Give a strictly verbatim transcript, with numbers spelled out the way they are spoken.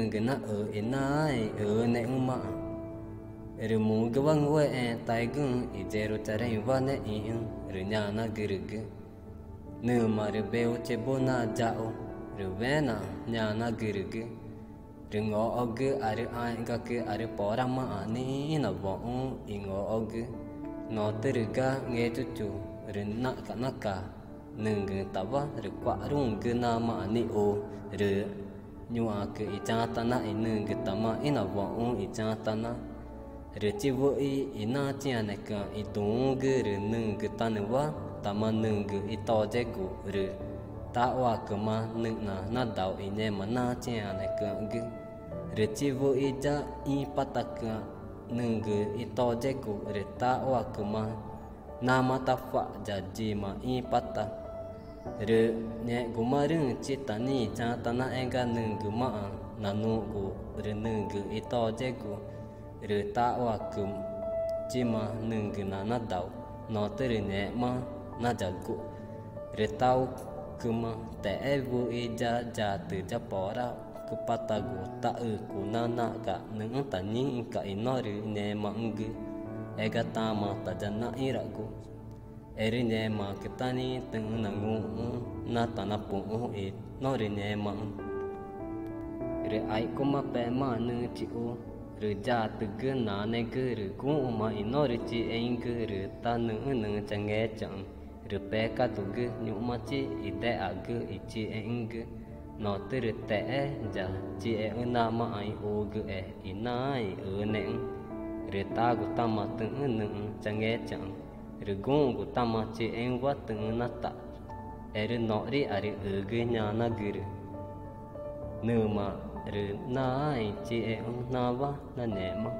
nügü naxü i naãẽ i üünexü̃maã. Rü mugüwa ngúexẽẽtaegüxü̃ i Yerucharéü̃wa ne ĩxü̃, rü ñanagürügü: —Nüma rü Beelchebú nayaxu. Rü wena ñanagürügü: —Rü ngoxogüarü ãẽ̱xgacüarü poramaã nixĩ ínawoxü̃ i ngoxogü. Notürü ga Ngechuchu rü naxca̱x naca nügüxü̃tawa rü cua̱xruü̃gü namaã nixu, rü ñuxãcü i Chataná i nügütama ínawoxü̃ i Chataná. Rü chi wüxi i nachiü̃ãnecüã̱x i duü̃xü̃gü rü nügütanüwa tama nügü i toyegu, rü taxuacüma nüxna nadau i ngẽma nachiü̃ãnecüã̱xgü. Rü chi wüxi ya ĩpatacüã̱x nügü i toyegu, rü taxuacüma namaã tacua̱x ya yima ĩpata. Rü ngẽxgumarüü̃ chi ta nixĩ i Chataná ega nügümaã nanuxgu rü nügü i toyegu, rü taxuacü chima nügüna nadau, notürü ngẽxma nayagu. Rü taxuacüma texé wüxi ya yatü ya poracüpatagu taxücu na naxca̱x nüxü̃́ ta nixĩca̱x i norü ngẽmaxü̃gü ega tama tayanaxĩragu. Erü ngẽmaãcü tá nixĩ tüxü̃ nanguxü̃ na tanapuxü̃ i norü ngẽmaxü̃. Rü aixcüma pemaã nüxü̃ chixu, rü yatügü nanegü rü guxü̃ma i norü chixexü̃gü rü tá nüxü̃́ nüxü̃ changechaü̃. Rü pecadugü ñu̱xũchi idexagü i chixexü̃gü, notürü texé ya chixexü̃ namaã ixugüxe i naãẽ i üünexü̃. Rü tagutáma tüxü̃́ nüxü̃ changechaü̃, rü guxü̃gutáma chixexü̃wa tüxü̃ nata̱x. Erü noxriarü ügü ñanagürü: —Nüma rü naãẽ i chixexü̃ nawa nangẽxma.